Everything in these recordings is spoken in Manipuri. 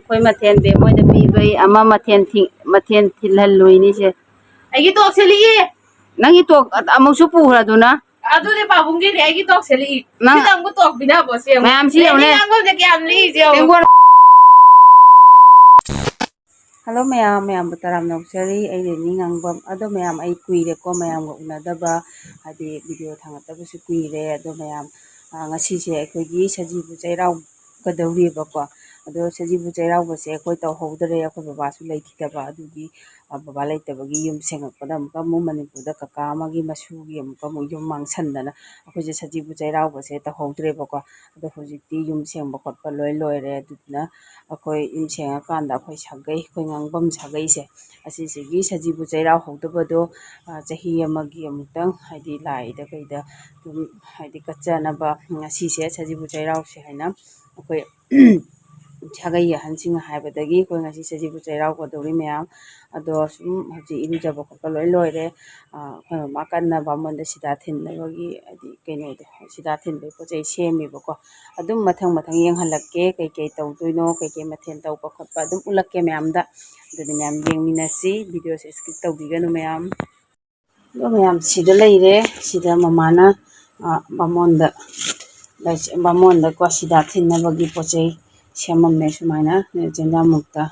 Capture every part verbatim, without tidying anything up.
ꯑꯩꯈꯣꯏ ꯃꯊꯦꯜ ꯕꯦꯝ ꯍꯣꯏꯅ ꯄꯤꯕꯩ ꯑꯃ ꯃꯊꯦꯜ ꯊꯤ-, ꯃꯊꯦꯜ ꯊꯤꯜꯍꯜꯂꯨꯏꯅꯤꯁꯦ꯫ ꯑꯩꯒꯤ ꯇꯣꯛꯁꯦ ꯂꯤꯛꯏ꯫ ꯅꯪꯒꯤ ꯇꯣꯛ ꯑꯃꯨꯛꯁꯨ ꯄꯨꯈ꯭ꯔꯗꯨꯅ? ꯑꯗꯨꯗꯤ ꯄꯥꯕꯨꯡꯒꯤꯅꯦ, ꯑꯩꯒꯤ ꯇꯣꯛꯁꯦ ꯂꯤꯛꯏ꯫ ꯅꯪ ꯁꯤꯗ ꯑꯃꯨꯛ ꯇꯣꯛ ꯄꯤꯅꯕꯣ ꯁꯤ ꯌꯦꯡꯉꯨ꯫ ꯃꯌꯥꯝꯁꯤ ꯌꯦꯡꯉꯨꯅꯦ꯫ ꯉꯥꯡꯐꯝꯁꯦ ꯀꯌꯥꯝ ꯂꯤꯛꯏꯁꯦ ꯌꯦꯡꯉꯨ꯫ ꯇꯦꯡꯀꯣꯠ꯫ ꯍꯜꯂꯣ ꯃꯌꯥꯝ, ꯃꯌꯥꯝꯕꯨ ꯇꯔꯥꯝꯅ ꯑꯣꯛꯆꯔꯤ꯫ ꯑꯩ ꯔꯦꯅꯤ ꯉꯥꯡꯕꯝ꯫ ꯑꯗꯣ ꯃꯌꯥꯝ, ꯑꯩ ꯀꯨꯏꯔꯦꯀꯣ ꯃꯌꯥꯝꯒ ꯎꯅꯗꯕ, ꯍꯥꯏꯗꯤ ꯚꯤꯗꯤꯑꯣ ꯊꯥꯡꯒꯠꯇꯕꯁꯨ ꯀꯨꯏꯔꯦ꯫ ꯑꯗꯣ ꯃꯌꯥꯝ, ꯑ, ꯉꯁꯤꯁꯦ ꯑꯩꯈꯣꯏꯒꯤ ꯁꯖꯤꯕꯨ ꯆꯩꯔꯥꯎꯒꯗꯧꯔꯤꯕꯀꯣ꯫ ꯑꯗꯣ ꯁꯖꯤꯕꯨ ꯆꯩꯔꯥꯎꯕꯁꯦ ꯑꯩꯈꯣꯏ ꯇꯧꯍꯧꯗꯔꯦ, ꯑꯩꯈꯣꯏ ꯕꯕꯥꯁꯨ ꯂꯩꯈꯤꯗꯕ꯫ ꯑꯗꯨꯒꯤ, ꯑ, ꯕꯕꯥ ꯂꯩꯇꯕꯒꯤ ꯌꯨꯝ ꯁꯦꯡꯉꯛꯄꯗ ꯑꯃꯨꯛꯀ ꯑꯃꯨꯛ ꯃꯅꯤꯄꯨꯔꯗ ꯀꯀꯥ ꯑꯃꯒꯤ ꯃꯁꯨꯒꯤ ꯑꯃꯨꯛꯀ ꯑꯃꯨꯛ ꯌꯨꯝ ꯃꯥꯡꯁꯟꯗꯅ ꯑꯩꯈꯣꯏꯁꯦ ꯁꯖꯤꯕꯨ ꯆꯩꯔꯥꯎꯕꯁꯦ ꯇꯧꯍꯧꯗ꯭ꯔꯦꯕꯀꯣ꯫ ꯑꯗꯣ ꯍꯧꯖꯤꯛꯇꯤ ꯌꯨꯝ ꯁꯦꯡꯕ ꯈꯣꯠꯄ ꯂꯣꯏ ꯂꯣꯏꯔꯦ꯫ ꯑꯗꯨꯗꯨꯅ ꯑꯩꯈꯣꯏ ꯌꯨꯝ ꯁꯦꯡꯉꯀꯥꯟꯗ ꯑꯩꯈꯣꯏ ꯁꯥꯒꯩ, ꯑꯩꯈꯣꯏ ꯉꯥꯡꯐꯝ ꯁꯥꯒꯩꯁꯦ, ꯑꯁꯤꯁꯤꯒꯤ ꯁꯖꯤꯕꯨ ꯆꯩꯔꯥꯎ ꯍꯧꯗꯕꯗꯣ, ꯑ, ꯆꯍꯤ ꯑꯃꯒꯤ ꯑꯃꯨꯛꯇꯪ, ꯍꯥꯏꯗꯤ ꯂꯥꯏꯗ ꯀꯩꯗ ꯑꯗꯨꯝ, ꯍꯥꯏꯗꯤ ꯀꯠꯆꯅꯕ ꯉꯁꯤꯁꯦ ꯁꯖꯤꯕꯨ ꯆꯩꯔꯥꯎꯁꯦ ꯍꯥꯏꯅ ꯑꯩꯈꯣꯏ ꯁꯥꯒꯩ ꯑꯍꯟꯁꯤꯡꯅ ꯍꯥꯏꯕꯗꯒꯤ ꯑꯩꯈꯣꯏ ꯉꯁꯤ ꯁꯖꯤꯕꯨ ꯆꯩꯔꯥꯎꯒꯗꯧꯔꯤ ꯃꯌꯥꯝ꯫ ꯑꯗꯣ ꯁꯨꯝ ꯍꯧꯖꯤꯛ ꯏꯔꯨꯖꯕ ꯈꯣꯠꯄ ꯂꯣꯏ ꯂꯣꯏꯔꯦ꯫ ꯑ, ꯑꯩꯈꯣꯏ ꯃꯃꯥ ꯀꯟꯅ ꯕꯥꯃꯣꯟꯗ ꯁꯤꯗꯥ ꯊꯤꯟꯅꯕꯒꯤ, ꯍꯥꯏꯗꯤ ꯀꯩꯅꯣꯗꯣ, ꯁꯤꯗꯥ ꯊꯤꯟꯕꯒꯤ ꯄꯣꯠ ꯆꯩ ꯁꯦꯝꯃꯦꯕꯀꯣ꯫ ꯑꯗꯨꯝ ꯃꯊꯪ ꯃꯊꯪ ꯌꯦꯡꯍꯜꯂꯛꯀꯦ, ꯀꯩꯀꯩ ꯇꯧꯗꯣꯏꯅꯣ, ꯀꯩꯀꯩ ꯃꯊꯦꯜ ꯇꯧꯕ ꯈꯣꯠꯄ ꯑꯗꯨꯝ ꯎꯠꯂꯛꯀꯦ ꯃꯌꯥꯝꯗ꯫ ꯑꯗꯨꯗꯤ ꯃꯌꯥꯝ ꯌꯦꯡꯃꯤꯟꯅꯁꯤ, ꯚꯤꯗꯤꯑꯣꯁꯦ skip ꯇꯧꯕꯤꯒꯅꯨ ꯃꯌꯥꯝ꯫ ꯑꯗꯣ ꯃꯌꯥꯝ ꯁꯤꯗ ꯂꯩꯔꯦ꯫ ꯁꯤꯗ ꯃꯃꯥꯅ, ꯑ, ꯕꯥꯃꯣꯟꯗ, ꯕꯥꯃꯣꯟꯗꯀꯣ ꯁꯤꯗꯥ ꯊꯤꯟꯅꯕꯒꯤ ꯄꯣꯠ ꯆꯩ ꯁꯦꯝꯃꯝꯃꯦ ꯁꯨꯃꯥꯏꯅ, ꯆꯦꯟꯖꯥꯃꯨꯛꯇ꯫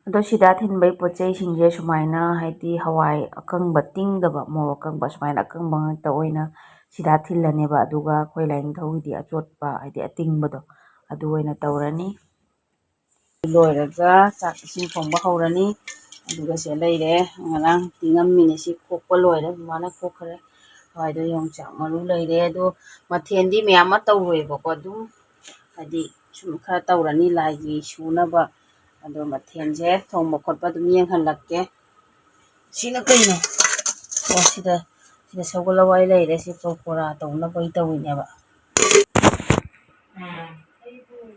ꯑꯗꯣ ꯁꯤꯗꯥ ꯊꯤꯟꯕꯩ ꯄꯣꯠ ꯆꯩꯁꯤꯡꯁꯦ ꯁꯨꯃꯥꯏꯅ, ꯍꯥꯏꯗꯤ ꯍꯋꯥꯏ ꯑꯀꯪꯕ ꯇꯤꯡꯗꯕ, ꯃꯣꯔꯣꯛ ꯑꯀꯪꯕ, ꯁꯨꯃꯥꯏꯅ ꯑꯀꯪꯕ ꯉꯥꯛꯇ ꯑꯣꯏꯅ ꯁꯤꯗꯥ ꯊꯤꯜꯂꯅꯦꯕ꯫ ꯑꯗꯨꯒ ꯑꯩꯈꯣꯏ ꯂꯥꯏꯅꯤꯡꯊꯧꯒꯤꯗꯤ ꯑꯆꯣꯠꯄ, ꯍꯥꯏꯗꯤ ꯑꯇꯤꯡꯕꯗꯣ, ꯑꯗꯨ ꯑꯣꯏꯅ ꯇꯧꯔꯅꯤ꯫ ꯂꯣꯏꯔꯒ ꯆꯥꯛ ꯏꯁꯤꯡ ꯊꯣꯡꯕ ꯍꯧꯔꯅꯤ꯫ ꯑꯗꯨꯒ ꯁꯦ ꯂꯩꯔꯦ, ꯉꯔꯥꯡ ꯇꯤꯡꯉꯝꯃꯤꯅꯦ, ꯁꯤ ꯈꯣꯛꯄ ꯂꯣꯏꯔꯦ, ꯃꯃꯥꯅ ꯈꯣꯛꯈ꯭ꯔꯦ꯫ ꯍꯋꯥꯏꯗꯣ ꯌꯣꯡꯆꯥꯛ ꯃꯔꯨ ꯂꯩꯔꯦ꯫ ꯑꯗꯣ ꯃꯊꯦꯜꯗꯤ ꯃꯌꯥꯝ ꯑꯃ ꯇꯧꯔꯣꯏꯕꯀꯣ, ꯑꯗꯨꯝ ꯍꯥꯏꯗꯤ ꯁꯨꯝ ꯈꯔ ꯇꯧꯔꯅꯤ ꯂꯥꯏꯒꯤ ꯁꯨꯅꯕ꯫ ꯑꯗꯣ ꯃꯊꯦꯜꯁꯦ ꯊꯣꯡꯕ ꯈꯣꯠꯄ ꯑꯗꯨꯝ ꯌꯦꯡꯍꯜꯂꯛꯀꯦ꯫ ꯁꯤꯅ ꯀꯩꯅꯣ? ꯑꯣ, ꯁꯤꯗ, ꯁꯤꯗ ꯁꯒꯣꯜ ꯍꯋꯥꯏ ꯂꯩꯔꯦ꯫ ꯁꯤ ꯄꯀꯣꯔꯥ ꯇꯧꯅꯕꯒꯤ ꯇꯧꯔꯤꯅꯦꯕ꯫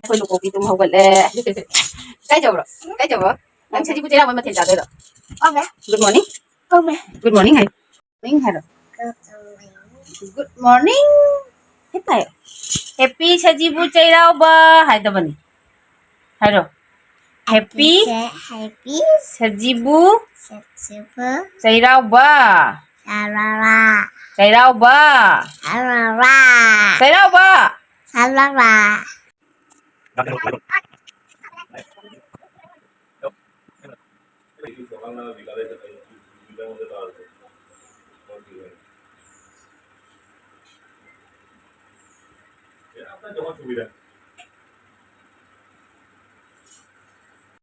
ꯑꯩꯈꯣꯏ ꯂꯨꯈꯣꯛꯄꯤ ꯑꯗꯨꯝ ꯍꯧꯒꯠꯂꯦ꯫ ꯀꯥꯏ ꯆꯧꯔꯣ? ꯀꯥꯏ ꯆꯧꯔꯣ? ꯅꯪ ꯁꯖꯤꯕꯨ ꯆꯩꯔꯥꯎꯕ ꯃꯊꯦꯜ ꯆꯥꯗꯣꯏꯔꯣ? ꯀꯧꯃꯦ꯫ Good morning꯫ ꯀꯧꯃꯦ꯫ Good morning ꯍꯥꯏ꯫ Morning ꯍꯥꯏꯔꯣ꯫ Good morning꯫ ꯍꯦꯛꯇ ꯍꯥꯏꯌꯣ꯫ Happy ꯁꯖꯤꯕꯨ ꯆꯩꯔꯥꯎꯕ ꯍꯥꯏꯗꯕꯅꯤ꯫ ꯍꯥꯏꯔꯣ꯫ Happy ꯁꯦ ꯍꯦꯄꯤ ꯁꯖꯤꯕꯨ ꯁꯦꯠꯁꯤꯕꯨ ꯆꯩꯔꯥꯎꯕ꯫ ꯁꯥꯔꯥꯔꯥ ꯆꯩꯔꯥꯎꯕ꯫ ꯁꯥꯔꯥꯔꯥ ꯆꯩꯔꯥꯎꯕ꯫ ꯁꯥꯔꯥꯔꯥ꯫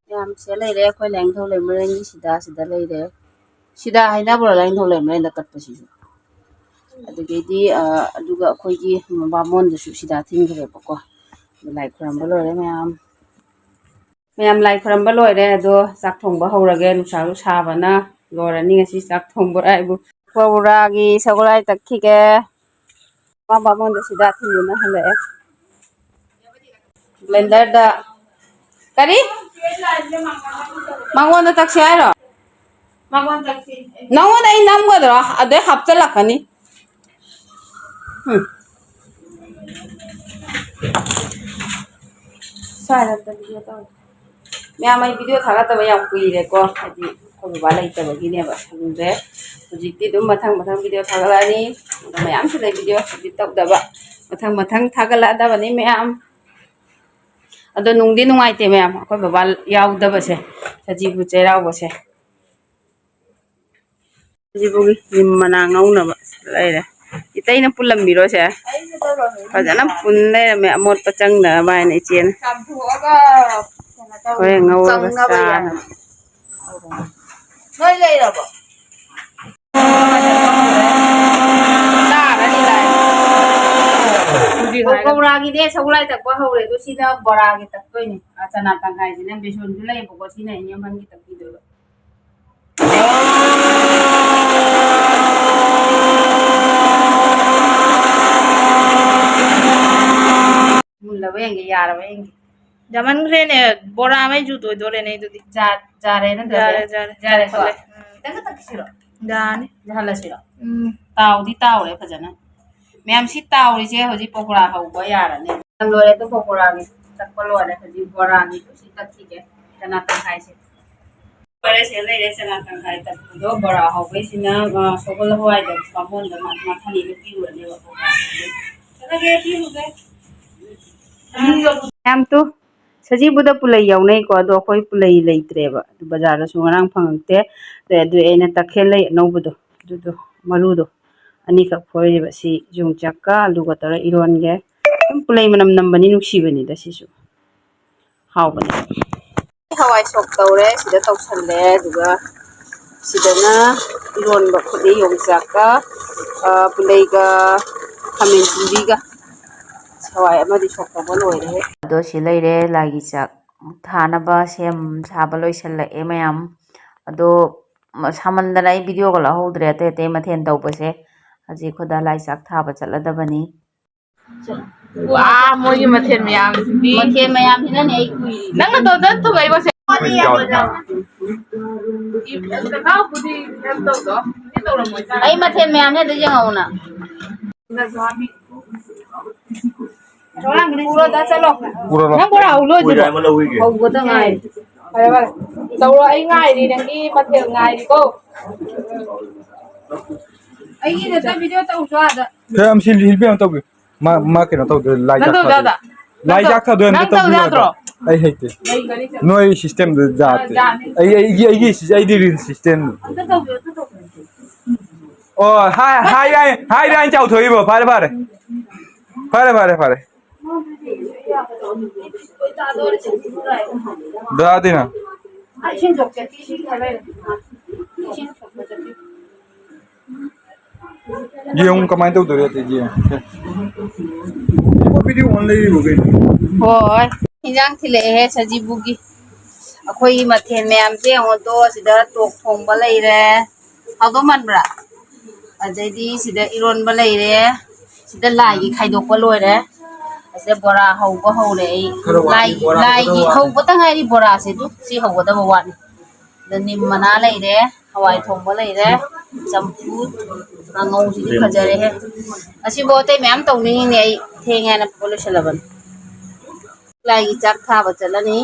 ꯃꯌꯥꯝꯁꯦ ꯂꯩꯔꯦ꯫ ꯑꯩꯈꯣꯏ ꯂꯥꯏꯅꯤꯡꯊꯧ ꯂꯩꯃꯔꯦꯟꯒꯤ ꯁꯤꯗ, ꯁꯤꯗ ꯂꯩꯔꯦ꯫ ꯁꯤꯗ ꯍꯥꯏꯅꯕ꯭ꯔꯣ ꯂꯥꯏꯅꯤꯡꯊꯧ ꯂꯩꯃꯔꯦꯟꯗ ꯀꯠꯄꯁꯤꯁꯨ? ꯑꯗꯨꯗꯒꯤꯗꯤ, ꯑ, ꯑꯗꯨꯒ ꯑꯩꯈꯣꯏꯒꯤ ꯕꯥꯃꯣꯟꯗꯁꯨ ꯁꯤꯗ ꯊꯤꯟꯈ꯭ꯔꯦꯕꯀꯣ꯫ ꯑꯗꯨ ꯂꯥꯏ ꯈꯨꯔꯝꯕ ꯂꯣꯏꯔꯦ ꯃꯌꯥꯝ꯫ ꯃꯌꯥꯝ ꯂꯥꯏ ꯈꯨꯔꯝꯕ ꯂꯣꯏꯔꯦ, ꯑꯗꯣ ꯆꯥꯛ ꯊꯣꯡꯕ ꯍꯧꯔꯒꯦ꯫ ꯅꯨꯡꯁꯥꯁꯨ ꯁꯥꯕꯅ ꯂꯣꯏꯔꯅꯤ ꯉꯁꯤ ꯆꯥꯛ ꯊꯣꯡꯕ ꯍꯥꯏꯕꯨ꯫ ꯄꯧꯔꯥꯒꯤ ꯁꯒꯣꯜꯍꯋꯥꯏ ꯇꯛꯈꯤꯒꯦ꯫ ꯃꯥ ꯕꯥꯃꯣꯟꯗ ꯁꯤꯗ ꯊꯤꯟꯗꯨꯅ ꯍꯜꯂꯛꯑꯦ꯫ ꯕ꯭ꯂꯦꯟꯗꯔꯗ꯫ ꯀꯔꯤ? ꯃꯉꯣꯟꯗ ꯇꯛꯁꯦ ꯍꯥꯏꯔꯣ? ꯅꯉꯣꯟꯗ ꯑꯩ ꯅꯝꯒꯗ꯭ꯔꯣ? ꯑꯗꯩ ꯍꯥꯞꯆꯜꯂꯛꯀꯅꯤ꯫ ꯎꯝ꯫ ꯁ꯭ꯋꯥꯏꯗ ꯑꯝꯇ video ꯇꯧꯔꯦ꯫ ꯃꯌꯥꯝ, ꯑꯩ video ꯊꯥꯒꯠꯇꯕ ꯌꯥꯝ ꯀꯨꯏꯔꯦꯀꯣ, ꯍꯥꯏꯗꯤ ꯑꯩꯈꯣꯏ ꯕꯕꯥ ꯂꯩꯇꯕꯒꯤꯅꯦꯕ ꯁꯪꯗ꯭ꯔꯦ꯫ ꯍꯧꯖꯤꯛꯇꯤ ꯑꯗꯨꯝ ꯃꯊꯪ ꯃꯊꯪ video ꯊꯥꯒꯠꯂꯛꯑꯅꯤ꯫ ꯑꯗꯣ ꯃꯌꯥꯝꯁꯨ ꯂꯩ video edit ꯇꯧꯗꯕ, ꯃꯊꯪ ꯃꯊꯪ ꯊꯥꯒꯠꯂꯛꯑꯗꯕꯅꯤ ꯃꯌꯥꯝ꯫ ꯑꯗꯣ ꯅꯨꯡꯗꯤ ꯅꯨꯡꯉꯥꯏꯇꯦ ꯃꯌꯥꯝ, ꯑꯩꯈꯣꯏ ꯕꯕꯥ ꯌꯥꯎꯗꯕꯁꯦ, ꯁꯖꯤꯕꯨ ꯆꯩꯔꯥꯎꯕꯁꯦ꯫ ꯁꯖꯤꯕꯨꯒꯤ ꯌꯨꯝ ꯃꯅꯥ ꯉꯧꯅꯕ ꯂꯩꯔꯦ꯫ ꯏꯇꯩꯅ ꯄꯨꯜꯂꯝꯕꯤꯔꯣꯁꯦ꯫ ꯐꯖꯅ ꯄꯨꯟ ꯂꯩꯔꯝꯃꯦ, ꯑꯃꯣꯠꯄ ꯆꯪꯗꯅꯕ ꯍꯥꯏꯅ ꯏꯆꯦꯅ꯫ ꯆꯥꯝꯊꯣꯛꯑꯒ ꯀꯩꯅꯣ ꯇꯧ-, ꯍꯣꯔꯦꯟ ꯉꯧꯔꯒ ꯆꯪꯅꯕ ꯆꯥꯅꯕ꯫ ꯌꯥꯅꯤ꯫ ꯅꯣꯏ ꯂꯩꯔꯕꯣ? ꯇꯥꯔꯅꯤ ꯂꯥꯏ꯫ ꯍꯧꯖꯤꯛ ꯍꯥꯏꯔꯣ꯫ ꯄꯧ-, ꯄꯧꯔꯥꯒꯤꯅꯦ ꯁꯒꯣꯜꯍꯋꯥꯏ ꯇꯛꯄ ꯍꯧꯔꯦ, ꯑꯗꯣ ꯁꯤꯅ ꯕꯣꯔꯥꯒꯤ ꯇꯛꯇꯣꯏꯅꯦ꯫ ꯑꯥ, ꯆꯅꯥ ꯇꯪꯈꯥꯏꯁꯤꯅ ꯕꯦꯁꯣꯟꯁꯨ ꯂꯩꯌꯦꯕꯀꯣ, ꯁꯤꯅ ꯏꯅꯦ ꯑꯍꯟꯒꯤ ꯇꯛꯄꯤꯗꯣꯏꯕ꯫ ꯃꯨꯜꯂꯕ ꯌꯦꯡꯒꯦ, ꯌꯥꯔꯕ ꯌꯦꯡꯒꯦ꯫ ꯌꯥꯝꯃꯟꯈ꯭ꯔꯦꯅꯦ, ꯕꯣꯔꯥ ꯃꯩ ꯖꯨꯠ ꯑꯣꯏꯗꯣꯔꯦꯅꯦ ꯑꯗꯨꯗꯤ꯫ ꯖꯥ-, ꯖꯥꯔꯦ ꯅꯠꯇ꯭ꯔꯗꯤ? ꯖꯥꯔꯦ, ꯖꯥꯔꯦ꯫ ꯖꯥꯔꯦꯀꯣ? ꯆꯥꯎꯈꯠꯂꯦ꯫ ꯎꯝ꯫ ꯈꯤꯇꯪ ꯈꯛꯇ ꯀꯤꯁꯤꯔꯣ? ꯌꯥꯅꯤ꯫ ꯖꯥꯍꯜꯂꯁꯤꯔꯣ? ꯎꯝ꯫ ꯇꯥꯎꯗꯤ ꯇꯥꯎꯔꯦ ꯐꯖꯅ꯫ ꯃꯌꯥꯝ ꯁꯤ ꯇꯥꯎꯔꯤꯁꯦ ꯍꯧꯖꯤꯛ ꯄꯀꯣꯔꯥ ꯍꯧꯕ ꯌꯥꯔꯅꯤ꯫ ꯂꯣꯏꯔꯦ ꯑꯗꯨ ꯄꯀꯣꯔꯥꯒꯤ ꯇꯛꯄ ꯂꯣꯏꯔꯦ꯫ ꯍꯧꯖꯤꯛ ꯕꯣꯔꯥꯒꯤ ꯁꯤ ꯇꯛꯈꯤꯒꯦ꯫ ꯆꯅꯥ ꯇꯪꯈꯥꯏꯁꯦ꯫ ꯐꯔꯦ, ꯁꯤꯗ ꯂꯩꯔꯦ ꯆꯅꯥ ꯇꯪꯈꯥꯏ ꯇꯛꯄꯗꯣ꯫ ꯕꯣꯔꯥ ꯍꯧꯕꯩꯁꯤꯅ, ꯑ, ꯁꯒꯣꯜ ꯍꯋꯥꯏꯗꯣ ꯕꯥꯃꯣꯟꯗ ꯃꯥ-, ꯃꯥ ꯊꯥꯅꯤꯗ ꯄꯤꯔꯨꯔꯅꯦꯕ꯫ ꯆꯠꯂꯒꯦ, ꯄꯤꯔꯨꯒꯦ꯫ ꯃꯌꯥꯝ ꯇꯨ, ꯁꯖꯤꯕꯨꯗ ꯄꯨꯂꯩ ꯌꯥꯎꯅꯩꯀꯣ, ꯑꯗꯣ ꯑꯩꯈꯣꯏ ꯄꯨꯂꯩ ꯂꯩꯇ꯭ꯔꯦꯕ꯫ ꯕꯖꯥꯔꯗꯁꯨ ꯉꯔꯥꯡ ꯐꯪꯉꯛꯇꯦ꯫ ꯑꯗꯩ ꯑꯗꯨ ꯑꯩꯅ ꯇꯈꯦꯜ ꯂꯩ ꯑꯅꯧꯕꯗꯣ, ꯑꯗꯨꯗꯣ, ꯃꯔꯨꯗꯣ ꯑꯅꯤꯈꯛ ꯐꯣꯏꯔꯤꯕ꯫ ꯁꯤ ꯌꯣꯡꯆꯥꯛꯀ ꯑꯂꯨꯒ ꯇꯧꯔ ꯏꯔꯣꯟꯒꯦ꯫ ꯑꯗꯨꯝ ꯄꯨꯂꯩ ꯃꯅꯝ ꯅꯝꯕꯅꯤ, ꯅꯨꯡꯁꯤꯕꯅꯤꯗ ꯁꯤꯁꯨ꯫ ꯍꯥꯎꯕꯅꯦ꯫ ꯍꯋꯥꯏ ꯁꯣꯛ ꯇꯧꯔꯦ, ꯁꯤꯗ ꯇꯧꯁꯜꯂꯦ, ꯑꯗꯨꯒ ꯁꯤꯗꯅ ꯏꯔꯣꯟꯕ ꯐꯨꯠꯂꯤ, ꯌꯣꯡꯆꯥꯛꯀ, ꯑ, ꯄꯨꯂꯩꯒ ꯈꯥꯃꯦꯟ ꯁꯤꯟꯕꯤꯒ꯫ ꯍꯋꯥꯏ ꯑꯃꯗꯤ ꯁꯣꯛ ꯇꯧꯕ ꯂꯣꯏꯔꯦ꯫ ꯑꯗꯣ ꯁꯤ ꯂꯩꯔꯦ, ꯂꯥꯏꯒꯤ ꯆꯥꯛ ꯊꯥꯅꯕ ꯁꯦꯝ ꯁꯥꯕ ꯂꯣꯏꯁꯜꯂꯛꯑꯦ ꯃꯌꯥꯝ꯫ ꯑꯗꯣ ꯁꯥꯃꯟꯗꯅ ꯑꯩ ꯚꯤꯗꯤꯑꯣꯒ ꯂꯧꯍꯧꯗ꯭ꯔꯦ ꯑꯇꯩ ꯑꯇꯩ ꯃꯊꯦꯜ ꯇꯧꯕꯁꯦ꯫ ꯍꯧꯖꯤꯛ ꯈꯨꯗꯥ ꯂꯥꯏ ꯆꯥꯛ ꯊꯥꯕ ꯆꯠꯂꯗꯕꯅꯤ꯫ ꯋꯥ, ꯃꯣꯏꯒꯤ ꯃꯊꯦꯜ ꯃꯌꯥꯝꯁꯤꯗꯤ꯫ ꯃꯊꯦꯜ ꯃꯌꯥꯝꯁꯤꯅꯅꯦ ꯑꯩ ꯀꯨꯏꯔꯤꯁꯦ꯫ ꯅꯪ ꯅꯇꯣꯝꯇ ꯊꯨꯒꯥꯏꯕꯁꯦ꯫ ꯏ-, ꯆꯈꯥꯎꯕꯨꯗꯤ ꯀꯩꯝ ꯇꯧꯗꯣ꯫ ꯁꯤ ꯇꯧꯔꯝꯃꯣꯏ꯫ ꯑꯩ ꯃꯊꯦꯜ ꯃꯌꯥꯝꯁꯦ ꯑꯗꯨ ꯌꯦꯡꯉꯛꯎꯅ꯫ ꯄꯨꯔꯣꯗ ꯆꯠꯂꯣ꯫ ꯄꯨꯔꯣ꯫ ꯅꯪ ꯕꯣꯔꯥ ꯍꯧ ꯂꯣꯏꯗ꯭ꯔꯤꯕꯣ? ꯍꯧꯕꯗ ꯉꯥꯏꯔꯤ꯫ ꯐꯔꯦ, ꯐꯔꯦ꯫ ꯇꯧꯔꯣ, ꯑꯩ ꯉꯥꯏꯔꯤ, ꯅꯪꯒꯤ ꯃꯊꯦꯜ ꯉꯥꯏꯔꯤꯀꯣ꯫ ꯑꯩꯒꯤ ꯅꯠꯇ ꯚꯤꯗꯤꯑꯣ ꯇꯧꯁꯨ ꯑꯥꯗ꯫ ꯈꯔ ꯑꯃ ꯁꯤꯜ-, ꯁꯤꯜꯕꯤ ꯑꯃ ꯇꯧꯕꯤꯌꯨ꯫ ꯃꯥ, ꯃꯥ ꯀꯩꯅꯣ ꯇꯧꯗꯣꯏ, ꯂꯥꯏ ꯅꯪ ꯆꯥꯛ ꯇꯧ ꯊꯥꯗꯣꯏ꯫ ꯌꯥꯗ꯭ꯔꯣ? ꯂꯥꯏ ꯅꯪ ꯆꯥꯛ ꯊꯥꯗꯣꯏ ꯑꯝꯇ ꯅꯪ ꯇꯧ ꯇꯧꯕꯤꯌꯨ ꯌꯥꯗ꯭ꯔꯣ? ꯍꯥꯏꯕ꯫ ꯑꯩ ꯍꯩꯇꯦ꯫ ꯅꯣꯏ ꯁꯤꯁꯇꯦꯝꯗꯨ ꯌꯥꯗꯦ꯫ ꯌꯥꯅꯤ꯫ ꯑꯩ, ꯑꯩꯒꯤ, ꯑꯩꯒꯤ ꯁꯤ-, ꯑꯩꯗꯤ ꯔꯤꯜ ꯁꯤꯁꯇꯦꯝꯅꯤ꯫ ꯑꯝꯇ ꯇꯧꯕꯤꯌꯨ, ꯑꯝꯇ ꯇꯧꯕꯤꯌꯨ꯫ ꯑꯣ, ꯍꯥꯏ, ꯍꯥꯏ, ꯍꯥꯏ, ꯍꯥꯏ, ꯍꯥꯏ, ꯆꯥꯎꯊꯣꯛꯏꯕꯣ꯫ ꯐꯔꯦ, ꯐꯔꯦ꯫ ꯐꯔꯦ, ꯐꯔꯦ, ꯐꯔꯦ꯫ ꯗꯥꯗꯤꯅ꯫ ꯌꯦꯡꯉꯨ ꯀꯃꯥꯏꯅ ꯇꯧꯗꯣꯔꯤ ꯑꯇꯩꯗꯤ ꯌꯦꯡꯉꯨ꯫ ꯁꯦ꯫ ꯚꯤꯗꯤꯑꯣ ꯑꯣꯟ ꯂꯩꯔꯤꯕꯣ ꯀꯩꯅꯣ? ꯍꯣꯏ꯫ ꯏꯟꯖꯥꯡ ꯊꯤꯜꯂꯛꯑꯦꯍꯦ ꯁꯖꯤꯕꯨꯒꯤ꯫ ꯑꯩꯈꯣꯏꯒꯤ ꯃꯊꯦꯜ ꯃꯌꯥꯝꯁꯦ ꯌꯦꯡꯉꯣ ꯇꯣ, ꯁꯤꯗ ꯇꯣꯛ ꯊꯣꯡꯕ ꯂꯩꯔꯦ꯫ ꯍꯥꯎꯗꯧ ꯃꯥꯟꯕ꯭ꯔꯥ? ꯑꯗꯩꯗꯤ ꯁꯤꯗ ꯏꯔꯣꯟꯕ ꯂꯩꯔꯦ꯫ ꯁꯤꯗ ꯂꯥꯏꯒꯤ ꯈꯥꯏꯗꯣꯛꯄ ꯂꯣꯏꯔꯦ꯫ ꯑꯁꯤꯗ ꯕꯣꯔꯥ ꯍꯧꯕ ꯍꯧꯔꯦ ꯑꯩ꯫ ꯈꯔ ꯋꯥꯠꯂꯤ ꯂꯥꯏꯒꯤ, ꯕꯣꯔꯥ ꯂꯥꯏꯒꯤ ꯍꯧꯒꯗꯕ ꯋꯥꯠꯂꯤ꯫ ꯍꯧꯕꯇ ꯉꯥꯏꯔꯤ ꯕꯣꯔꯥꯁꯦ ꯑꯗꯨ꯫ ꯁꯤ ꯍꯧꯒꯗꯕ ꯋꯥꯠꯂꯤ꯫ ꯑꯗ ꯅꯤꯝ ꯃꯅꯥ ꯂꯩꯔꯦ, ꯍꯋꯥꯏ ꯊꯣꯡꯕ ꯂꯩꯔꯦ, ꯆꯝꯐꯨꯠ, ꯀꯥꯡꯉꯧꯁꯤꯗꯤ ꯐꯖꯔꯦꯍꯦ꯫ ꯑꯁꯤꯕꯨ ꯑꯇꯩ ꯃꯌꯥꯝ ꯇꯧꯅꯤꯡꯉꯤꯅꯦ ꯑꯩ꯫ ꯊꯦꯡꯉꯦ ꯍꯥꯏꯅ ꯄꯨꯡꯂꯣꯏ ꯂꯣꯏꯁꯜꯂꯕꯅꯤ꯫ ꯂꯥꯏꯒꯤ ꯆꯥꯛ ꯊꯥꯕ ꯆꯠꯂꯅꯤ꯫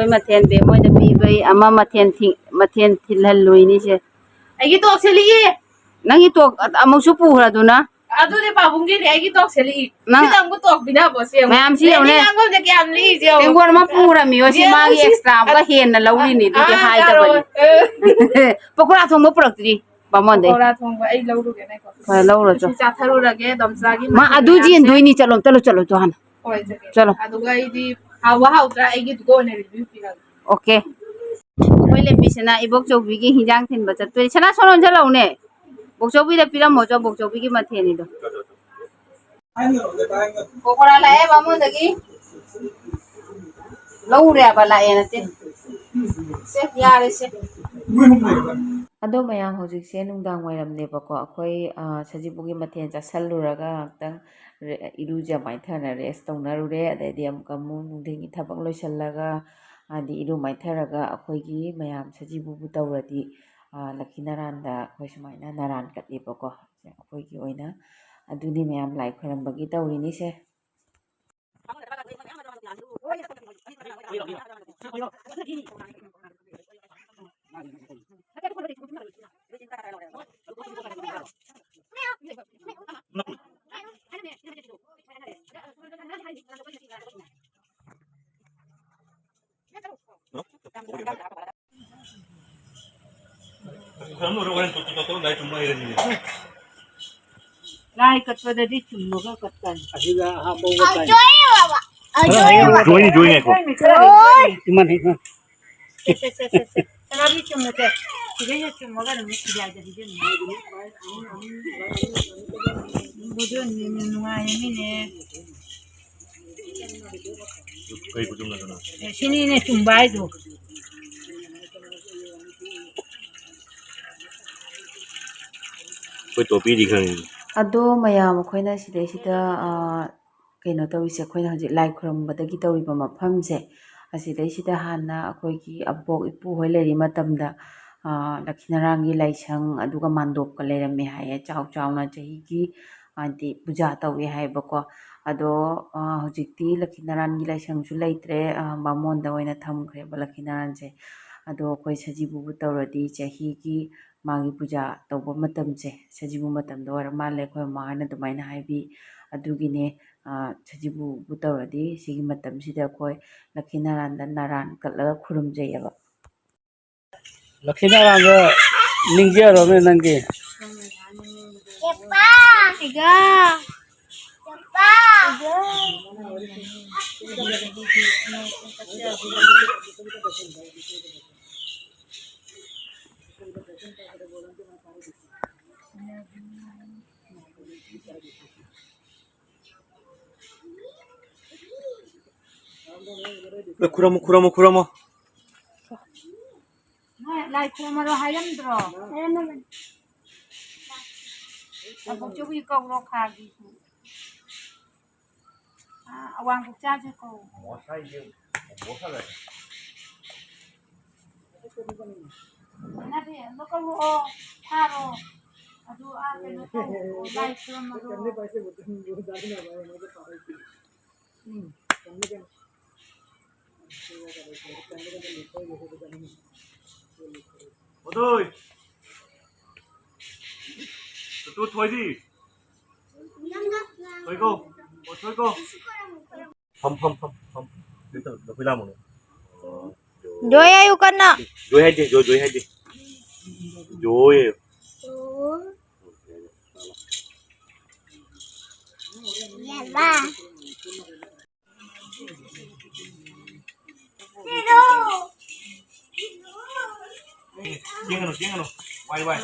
ꯑꯩꯈꯣꯏ ꯃꯊꯦꯜ ꯕꯦꯝ ꯍꯣꯏꯗ ꯄꯤꯕꯩ ꯑꯃ ꯃꯊꯦꯜ ꯊꯤ-, ꯃꯊꯦꯜ ꯊꯤꯜꯍꯜꯂꯨꯏꯅꯤꯁꯦ꯫ ꯑꯩꯒꯤ ꯇꯣꯛ ꯁꯦꯠꯂꯛꯏ꯫ ꯅꯪꯒꯤ ꯇꯣꯛ ꯑꯃꯨꯛꯁꯨ ꯄꯨꯈ꯭ꯔꯗꯨꯅ? ꯑꯗꯨꯗꯤ ꯄꯥꯕꯨꯡꯒꯤꯅꯦ, ꯑꯩꯒꯤ ꯇꯣꯛ ꯁꯦꯠꯂꯛꯏ꯫ ꯅꯪ ꯁꯤꯗ ꯑꯃꯨꯛ ꯇꯣꯛ ꯄꯤꯅꯕꯣ ꯁꯤ ꯑꯃꯨꯛ? ꯃꯌꯥꯝ ꯁꯤ ꯌꯦꯡꯉꯨꯅꯦ꯫ ꯉꯥꯡꯐꯝꯁꯦ ꯀꯌꯥꯝ ꯂꯤꯛꯏꯁꯦ ꯌꯦꯡꯉꯨ꯫ ꯇꯦꯡꯀꯣꯠ ꯑꯃ ꯄꯨꯔꯝꯃꯤꯌꯣ, ꯁꯤ ꯌꯦꯡꯉꯨ ꯃꯥꯒꯤ ꯁꯤ꯫ ꯑꯦꯛꯁꯇ꯭ꯔꯥ ꯑꯃꯨꯛꯀ ꯍꯦꯟꯅ ꯂꯧꯔꯤꯅꯤ, ꯑꯗꯨꯗꯤ ꯑꯥ, ꯍꯥꯏꯗꯕꯅꯤ꯫ ꯇꯥꯔꯣ꯫ ꯑꯦ꯫ ꯄꯀꯣꯔꯥ ꯊꯣꯡꯕ ꯄꯨꯔꯛꯇ꯭ꯔꯤ ꯕꯥꯃꯣꯟꯗꯩ꯫ ꯄꯀꯣꯔꯥ ꯊꯣꯡꯕ ꯑꯩ ꯂꯧꯔꯨꯒꯦ, ꯉꯥꯏꯈꯣ꯫ ꯍꯣꯏ, ꯂꯧꯔꯨꯔꯣ ꯆꯣ꯫ ꯁꯤ ꯆꯥꯊꯔꯨꯔꯒꯦ, ꯗꯣꯝꯆꯥꯒꯤ ꯃꯥ ꯃꯊꯦꯜ ꯑꯗꯨ ꯃꯌꯥꯝꯁꯦ꯫ ꯆꯦꯟꯗꯣꯏꯅꯤ, ꯆꯠꯂꯣ, ꯆꯠꯂꯣ, ꯆꯠꯂꯣ ꯆꯣ ꯍꯥꯟꯅ꯫ ꯍꯣꯏ, ꯆꯠꯀꯦ꯫ ꯆꯠꯂꯣ꯫ ꯑꯗꯨꯒ ꯑꯩꯗꯤ ꯍꯥꯎꯕ ꯍꯥꯎꯇ꯭ꯔꯥ ꯑꯩꯒꯤꯗꯨꯗ ꯑꯣꯏꯅ review ꯄꯤꯔꯒꯦ꯫ ꯑꯣꯀꯦ꯫ ꯑꯩꯈꯣꯏ ꯂꯦꯝꯕꯤꯁꯤꯅ ꯏꯕꯣꯛꯆꯧꯕꯤꯒꯤ ꯍꯤꯟꯖꯥꯡ ꯊꯤꯟꯕ ꯆꯠꯇꯣꯏꯅꯤ꯫ ꯁꯅꯥ, ꯁꯣ ꯂꯣꯟꯁꯤꯜꯂꯛꯎꯅꯦ꯫ ꯕꯣꯛꯆꯧꯕꯤꯗ ꯄꯤꯔꯝꯃꯣ ꯆꯣ, ꯕꯣꯛꯆꯧꯕꯤꯒꯤ ꯃꯊꯦꯜꯅꯤꯗꯣ꯫ ꯄꯀꯣꯔꯥ ꯂꯥꯛꯑꯦ ꯕꯥꯃꯣꯟꯗꯒꯤ꯫ ꯂꯧꯔꯦꯕ, ꯂꯥꯛꯑꯦ ꯅꯠꯇꯦ꯫ ꯁꯦ, ꯌꯥꯔꯦ ꯁꯦ꯫ ꯑꯗꯣ ꯃꯌꯥꯝ, ꯍꯧꯖꯤꯛꯁꯦ ꯅꯨꯡꯗꯥꯡ ꯋꯥꯏꯔꯝꯅꯦꯕꯀꯣ꯫ ꯑꯩꯈꯣꯏ, ꯑ, ꯁꯖꯤꯕꯨꯒꯤ ꯃꯊꯦꯜ ꯆꯥꯁꯜꯂꯨꯔꯒ ꯉꯥꯛꯇꯪ ꯔꯦ-, ꯏꯔꯨꯖ ꯃꯥꯏꯊꯅ rest ꯇꯧꯅꯔꯨꯔꯦ꯫ ꯑꯗꯩꯗꯤ ꯑꯃꯨꯛꯀ ꯑꯃꯨꯛ ꯅꯨꯡꯊꯤꯟꯒꯤ ꯊꯕꯛ ꯂꯣꯏꯁꯤꯜꯂꯒ, ꯍꯥꯏꯗꯤ ꯏꯔꯨ ꯃꯥꯏꯊꯔꯒ ꯑꯩꯈꯣꯏꯒꯤ ꯃꯌꯥꯝ ꯁꯖꯤꯕꯨꯕꯨ ꯇꯧꯔꯗꯤ, ꯑ, ꯂꯛꯈꯤ ꯅꯥꯔꯥꯟꯗ ꯑꯩꯈꯣꯏ ꯁꯨꯃꯥꯏꯅ ꯅꯥꯔꯥꯟ ꯀꯠꯂꯦꯕꯀꯣ꯫ ꯑꯩꯈꯣꯏꯒꯤ ꯑꯣꯏꯅ ꯑꯗꯨꯅꯤ ꯃꯌꯥꯝ ꯂꯥꯏ ꯈꯣꯏꯔꯝꯕꯒꯤ ꯇꯧꯔꯤꯅꯤꯁꯦ꯫ ꯂꯥꯏ ꯀꯠꯄꯗꯗꯤ ꯆꯨꯝꯃꯒ ꯀꯠꯀꯅꯤ꯫ ꯑꯁꯤꯗ ꯍꯥꯞꯄꯧꯕ ꯇꯥꯏ꯫ ꯖꯣꯏꯅꯤ, ꯖꯣꯏꯅꯤ, ꯉꯥꯏꯈꯣ꯫ ꯏꯃꯥꯟ, ꯏꯃꯥꯟ꯫ ꯁꯦ, ꯁꯦ, ꯁꯦ, ꯁꯦ, ꯁꯦ꯫ ꯁꯅꯥꯕꯤ ꯆꯨꯝꯃꯨꯁꯦ꯫ ꯁꯤꯗꯩꯗ ꯆꯨꯝꯃꯒ ꯑꯗꯨꯝ ꯁꯤꯗꯥꯏꯗ ꯄꯤꯖꯅꯤ꯫ ꯕꯨꯗꯨꯟꯅꯤꯅꯦ, ꯅꯨꯡꯉꯥꯏꯔꯝꯃꯤꯅꯦ꯫ ꯀꯩ ꯈꯨꯗꯣꯡꯅꯗꯅꯣ? ꯑꯦ, ꯁꯤꯅꯤꯅꯦ ꯆꯨꯝꯕ ꯍꯥꯏꯗꯣ꯫ ꯑꯩꯈꯣꯏ ꯇꯣꯄꯤꯗꯤ ꯈꯪꯉꯤ꯫ ꯑꯗꯣ ꯃꯌꯥꯝ ꯑꯩꯈꯣꯏꯅ ꯁꯤꯗꯩꯁꯤꯗ, ꯑ, ꯀꯩꯅꯣ ꯇꯧꯔꯤꯁꯦ, ꯑꯩꯈꯣꯏꯅ ꯍꯧꯖꯤꯛ ꯂꯥꯏ ꯈꯨꯔꯨꯝꯕꯗꯒꯤ ꯇꯧꯔꯤꯕ ꯃꯐꯝꯁꯦ, ꯑꯁꯤꯗꯩꯁꯤꯗ ꯍꯥꯟꯅ ꯑꯩꯈꯣꯏꯒꯤ ꯑꯕꯣꯛ ꯏꯄꯨ ꯍꯣꯏ ꯂꯩꯔꯤ ꯃꯇꯝꯗ, ꯑ, ꯂꯛꯈꯤꯅꯥꯔꯥꯡꯒꯤ ꯂꯥꯏꯁꯪ, ꯑꯗꯨꯒ ꯃꯥꯟꯗꯣꯞꯀ ꯂꯩꯔꯝꯃꯦ ꯍꯥꯏꯌꯦ꯫ ꯆꯥꯎ ꯆꯥꯎꯅ ꯆꯍꯤꯒꯤ ꯍꯥꯏꯗꯤ ꯄꯨꯖꯥ ꯇꯧꯏ ꯍꯥꯏꯕꯀꯣ꯫ ꯑꯗꯣ, ꯑ, ꯍꯧꯖꯤꯛꯇꯤ ꯂꯛꯈꯤꯅꯥꯔꯥꯟꯒꯤ ꯂꯥꯏꯁꯪꯁꯨ ꯂꯩꯇ꯭ꯔꯦ, ꯑ, ꯕꯥꯃꯣꯟꯗ ꯑꯣꯏꯅ ꯊꯝꯈ꯭ꯔꯦꯕ ꯂꯛꯈꯤꯅꯥꯔꯥꯟꯁꯦ꯫ ꯑꯗꯣ ꯑꯩꯈꯣꯏ ꯁꯖꯤꯕꯨꯕꯨ ꯇꯧꯔꯗꯤ ꯆꯍꯤꯒꯤ ꯃꯥꯒꯤ ꯄꯨꯖꯥ ꯇꯧꯕ ꯃꯇꯝꯁꯦ ꯁꯖꯤꯕꯨ ꯃꯇꯝꯗ ꯑꯣꯏꯔ ꯃꯥꯜꯂꯦ, ꯑꯩꯈꯣꯏ ꯃꯃꯥ ꯍꯣꯏꯅ ꯑꯗꯨꯃꯥꯏꯅ ꯍꯥꯏꯕꯤ꯫ ꯑꯗꯨꯒꯤꯅꯦ, ꯑ, ꯁꯖꯤꯕꯨꯕꯨ ꯇꯧꯔꯗꯤ ꯁꯤꯒꯤ ꯃꯇꯝꯁꯤꯗ ꯑꯩꯈꯣꯏ ꯂꯛꯈꯤꯅꯥꯔꯥꯟꯗ ꯅꯥꯔꯥꯟ ꯀꯠꯂꯒ ꯈꯨꯔꯨꯝꯖꯩꯌꯦꯕ꯫ ꯂꯛꯈꯤꯅꯥꯔꯥꯟꯗ ꯅꯤꯡꯖꯔꯣꯅꯦ ꯅꯪꯒꯤ꯫ ꯈꯨꯔꯝꯃꯣ, ꯈꯨꯔꯝꯃꯣ, ꯈꯨꯔꯝꯃꯣ꯫ ꯅꯣꯏ ꯂꯥꯏ ꯈꯨꯔꯝꯃꯔꯣ ꯍꯥꯏꯔꯝꯗ꯭ꯔꯣ? ꯍꯥꯏꯔꯝꯃꯕꯅꯤ꯫ ꯑꯕꯣꯛꯆꯧꯕꯤ ꯀꯧꯔꯣ ꯈꯥꯒꯤ꯫ ꯑꯥ, ꯑꯋꯥꯡ ꯄꯣꯛꯆꯥꯁꯦ ꯀꯧ꯫ ꯅꯠꯇꯦ, ꯑꯗꯣ ꯀꯧꯔꯛꯑꯣ, ꯐꯥꯔꯣ꯫ ꯑꯗꯨ ꯑꯥ ꯀꯩꯅꯣ ꯇꯧ, ꯂꯥꯏ ꯈꯨꯔꯝꯃꯔꯣ꯫ ꯊꯣꯏꯗꯤ꯫ ꯇꯨ ꯊꯣꯏꯗꯤ꯫ ꯊꯣꯏꯀꯣ꯫ ꯑꯣ, ꯊꯣꯏꯀꯣ꯫ ꯐꯝ, ꯐꯝ, ꯐꯝ, ꯐꯝ꯫ ꯅꯈꯣꯏ ꯂꯥꯛꯑꯝꯃꯣꯅꯦ꯫ ꯖꯣꯏ ꯍꯥꯏꯌꯨ ꯀꯟꯅ꯫ ꯖꯣꯏ ꯍꯥꯏꯗꯦ, ꯖꯣꯏ, ꯖꯣꯏ ꯍꯥꯏꯗꯦ꯫ ꯖꯣꯏ ꯍꯥꯏꯌꯨ꯫ ꯌꯦꯡꯒꯅꯨ, ꯌꯦꯡꯒꯅꯨ꯫ ꯋꯥꯏ, ꯋꯥꯏ꯫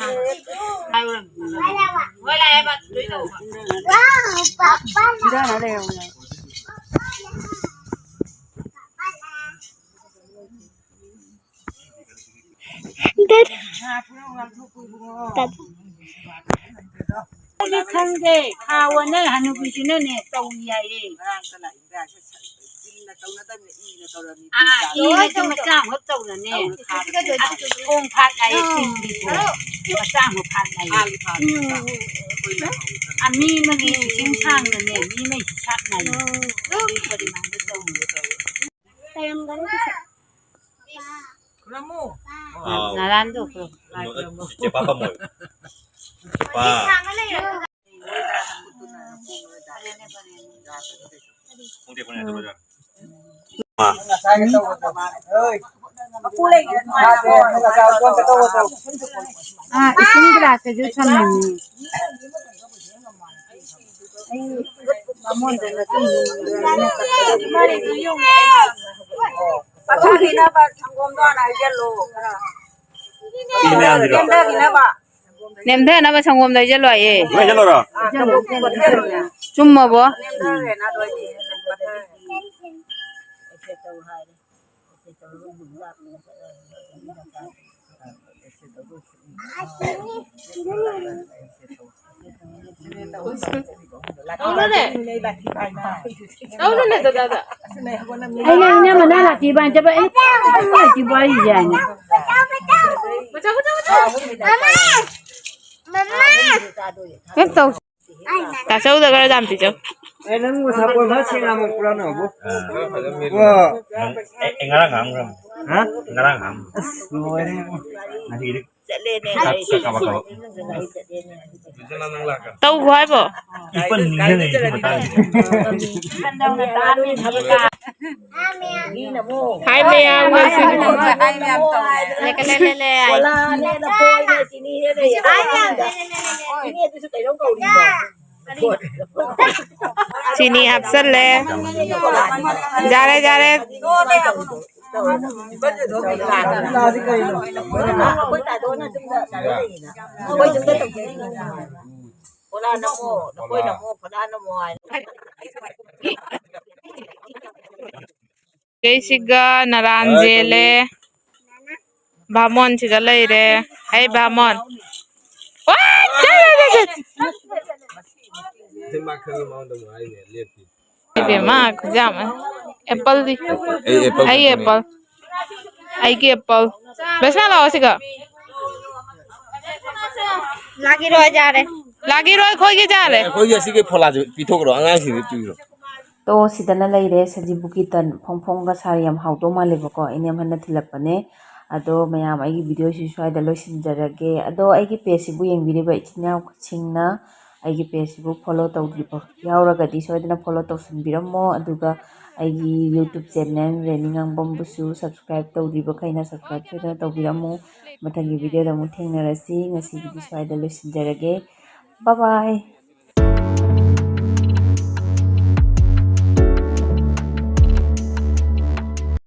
ꯈꯪꯗꯦ꯫ ꯈꯥꯎꯋꯣ, ꯅꯣꯏ ꯍꯅꯨꯕꯤꯁꯤꯅꯅꯦ ꯇꯧꯏ ꯍꯥꯏꯌꯦ꯫ ꯇꯧꯅꯗꯕꯅꯤ, ꯏꯅ ꯇꯧꯔꯝꯃꯤ꯫ ꯑꯥ, ꯏꯅꯁꯨ ꯃꯆꯥ ꯑꯃꯈꯛ ꯇꯧꯔꯅꯦ꯫ ꯇꯧꯔ ꯊꯥꯗꯣꯏꯅꯦ꯫ ꯑꯁ, ꯊꯣꯡ ꯐꯥꯠ ꯍꯥꯏꯌꯦ, ꯆꯤꯡꯒꯤꯗꯣ꯫ ꯃꯆꯥ ꯑꯃꯈꯛ ꯐꯥꯠ ꯍꯥꯏꯌꯦ꯫ ꯐꯥꯠꯂꯤ, ꯐꯥꯠꯂꯤ, ꯐꯥꯠꯂꯤ꯫ ꯑꯩꯈꯣꯏꯅ ꯍꯧꯗꯅ꯫ ꯑ, ꯃꯤ ꯑꯃꯒꯤ ꯏꯁꯤꯡ ꯊꯥꯡꯅꯅꯦ, ꯃꯤ ꯑꯃꯒꯤ ꯁꯥꯠꯅꯩ꯫ ꯑꯗꯨꯒꯤ ꯄꯔꯤꯃꯥꯟꯗꯣ ꯇꯧꯅꯦ꯫ ꯈꯨꯔꯝꯃꯨ꯫ ꯑꯥꯎ꯫ ꯅꯔꯥꯟꯗꯣ ꯈꯨꯔꯨꯝ꯫ ꯆꯦꯄꯥ ꯄꯥꯝꯃꯣꯏ꯫ ꯆꯦꯄꯥ꯫ ꯑꯥ, ꯏꯁꯤꯡ ꯒꯤꯂꯥꯁꯇꯁꯨ ꯊꯝꯃꯤꯅꯤ꯫ ꯑꯩ ꯕꯥꯃꯣꯟꯗ ꯅꯠꯇꯦ꯫ ꯄꯥꯊꯣꯛꯈꯤꯅꯕ ꯁꯪꯒꯣꯝꯗꯣ ꯍꯥꯟꯅ ꯍꯩꯖꯜꯂꯣ ꯈꯔ꯫ ꯁꯤ ꯃꯌꯥꯝꯁꯤꯔꯣ? ꯅꯦꯝꯊꯈꯤꯅꯕ꯫ ꯅꯦꯝꯊꯅꯕ ꯁꯪꯒꯣꯝꯗꯣ ꯍꯩꯖꯜꯂꯣ ꯍꯥꯏꯌꯦ꯫ ꯂꯣꯏ ꯍꯩꯖꯜꯂꯣꯔꯣ? ꯑꯥ, ꯀꯕꯣꯛ ꯀꯕꯣꯛ ꯍꯩꯖꯜꯂꯣꯅꯦ꯫ ꯆꯨꯝꯃꯕꯣ? ꯅꯦꯝꯊꯈ꯭ꯔꯦꯅ ꯑꯗꯨ ꯑꯣꯏꯗꯤ ꯄꯠꯊꯔꯦ꯫ ꯇꯧꯅꯨꯅꯦ꯫ ꯇꯧꯅꯨꯅꯦ, ꯗꯗꯥꯗ꯫ ꯑꯩꯅ ꯏꯅꯝꯃꯅ ꯂꯥꯛꯈꯤꯕ ꯍꯥꯏꯖꯕ, ꯑꯩ ꯂꯥꯛꯈꯤꯕ ꯍꯥꯏꯁꯦ ꯍꯥꯏꯅ꯫ ꯃꯆꯥ, ꯃꯆꯥ, ꯃꯆꯥ꯫ ꯍꯦꯛ ꯇꯧ꯫ ꯇꯥꯆꯧꯗ ꯈꯔ ꯌꯥꯝ ꯄꯤꯖꯧ꯫ ꯑꯦ, ꯅꯪ ꯁꯥꯄꯣꯟ ꯈꯔ ꯁꯦꯡꯅ ꯑꯃꯨꯛ ꯄꯨꯔꯛꯅꯕꯣ꯫ ꯑꯥ꯫ ꯀꯣ꯫ ꯑꯦ, ꯑꯦ, ꯉꯔꯥꯡ ꯉꯥꯡꯈ꯭ꯔꯕꯅꯤ꯫ ꯍꯥ? ꯉꯔꯥꯡ ꯉꯥꯡꯈ꯭ꯔꯕꯅꯤ꯫ ꯑꯁ, ꯂꯣꯏꯔꯦ꯫ ꯉꯁꯤꯗꯤ ꯆꯠꯂꯦꯅꯦ꯫ ꯀꯥꯞ-, ꯀꯥꯞ-, ꯀꯥꯞ-, ꯀꯥꯞ-꯫ ꯇꯧꯈꯣ ꯍꯥꯏꯕꯣ? ꯏꯄꯟ ꯅꯤꯡꯁꯤꯡꯉꯛꯏ ꯁꯤ ꯃꯇꯥꯡꯁꯤꯗ꯫ ꯍꯥꯏ ꯃꯌꯥꯝ ꯉꯁꯤ꯫ ꯂꯦ, ꯂꯦ, ꯂꯦ, ꯂꯦ, ꯍꯥꯏ꯫ ꯆꯤꯅꯤ ꯍꯥꯞꯆꯜꯂꯦ꯫ ꯌꯥꯔꯦ, ꯌꯥꯔꯦ꯫ ꯁꯤꯒ ꯅꯔꯥꯟ ꯖꯦꯜꯂꯦ꯫ ꯕꯥꯃꯣꯟ ꯁꯤꯗ ꯂꯩꯔꯦ꯫ ꯍꯩ, ꯕꯥꯃꯣꯟ꯫ ꯋꯥ! ꯆꯠ, ꯆꯠ, ꯆꯠ, ꯆꯠ꯫ ꯏꯕꯦꯝꯃ, ꯈꯨꯌꯥꯝ ꯑꯃ꯫ ꯑꯦꯄꯜꯗꯤ? ꯑꯩ ꯑꯦꯄꯜ ꯑꯩ ꯈꯛꯇꯅꯦ꯫ ꯑꯦꯄꯜ꯫ ꯑꯩꯒꯤ ꯑꯦꯄꯜ꯫ ꯕꯦꯁꯅꯥ, ꯂꯥꯛꯑꯣ ꯁꯤꯒ꯫ ꯂꯥꯒꯤꯔꯣꯏ, ꯌꯥꯔꯦ꯫ ꯂꯥꯒꯤꯔꯣꯏ, ꯑꯩꯈꯣꯏꯒꯤ ꯌꯥꯔꯦ꯫ ꯑꯩꯈꯣꯏꯒꯤ ꯑꯁꯤꯒꯤ ꯐꯣꯂꯥꯁꯦ ꯄꯤꯊꯣꯛꯈ꯭ꯔꯣ, ꯑꯉꯥꯡꯁꯤꯡꯗ ꯄꯤꯈ꯭ꯔꯣ꯫ ꯇꯣ, ꯁꯤꯗꯅ ꯂꯩꯔꯦ ꯁꯖꯤꯕꯨꯒꯤ ꯇꯟ꯫ ꯐꯣꯡ ꯐꯣꯡꯒ ꯁꯥꯔ, ꯌꯥꯝ ꯍꯥꯎꯗꯧ ꯃꯥꯜꯂꯦꯕꯀꯣ꯫ ꯏꯅꯦꯝꯍꯟꯅ ꯊꯤꯜꯂꯛꯄꯅꯦ꯫ ꯑꯗꯣ ꯃꯌꯥꯝ, ꯑꯩꯒꯤ ꯚꯤꯗꯤꯑꯣꯁꯤ ꯁ꯭ꯋꯥꯏꯗ ꯂꯣꯏꯁꯤꯟꯖꯔꯒꯦ꯫ ꯑꯗꯣ ꯑꯩꯒꯤ ꯄꯦꯖꯁꯤꯕꯨ ꯌꯦꯡꯕꯤꯔꯤꯕ ꯏꯆꯤꯟ ꯏꯅꯥꯎꯁꯤꯡꯅ ꯑꯩꯒꯤ ꯄꯦꯖꯁꯤꯕꯨ ꯐꯣꯂꯣ ꯇꯧꯗ꯭ꯔꯤꯕ ꯌꯥꯎꯔꯒꯗꯤ ꯁꯣꯏꯗꯅ ꯐꯣꯂꯣ ꯇꯧꯁꯟꯕꯤꯔꯝꯃꯣ꯫ ꯑꯗꯨꯒ ꯑꯩꯒꯤ YouTube ꯆꯦꯅꯦꯜ ꯔꯦꯅꯤ ꯉꯥꯡꯕꯝꯕꯨꯁꯨ ꯁꯕꯁꯀ꯭ꯔꯥꯏꯕ ꯇꯧꯗ꯭ꯔꯤꯕꯈꯩꯅ ꯁꯕꯁꯀ꯭ꯔꯥꯏꯕ ꯁꯣꯏꯗꯅ ꯇꯧꯕꯤꯔꯝꯃꯣ꯫ ꯃꯊꯪꯒꯤ ꯚꯤꯗꯤꯑꯣꯗ ꯑꯃꯨꯛ ꯊꯦꯡꯅꯔꯁꯤ꯫ ꯉꯁꯤꯒꯤꯗꯤ ꯁ꯭ꯋꯥꯏꯗ ꯂꯣꯏꯁꯤꯟꯖꯔꯒꯦ꯫ ꯕꯥꯏ ꯕꯥꯏ꯫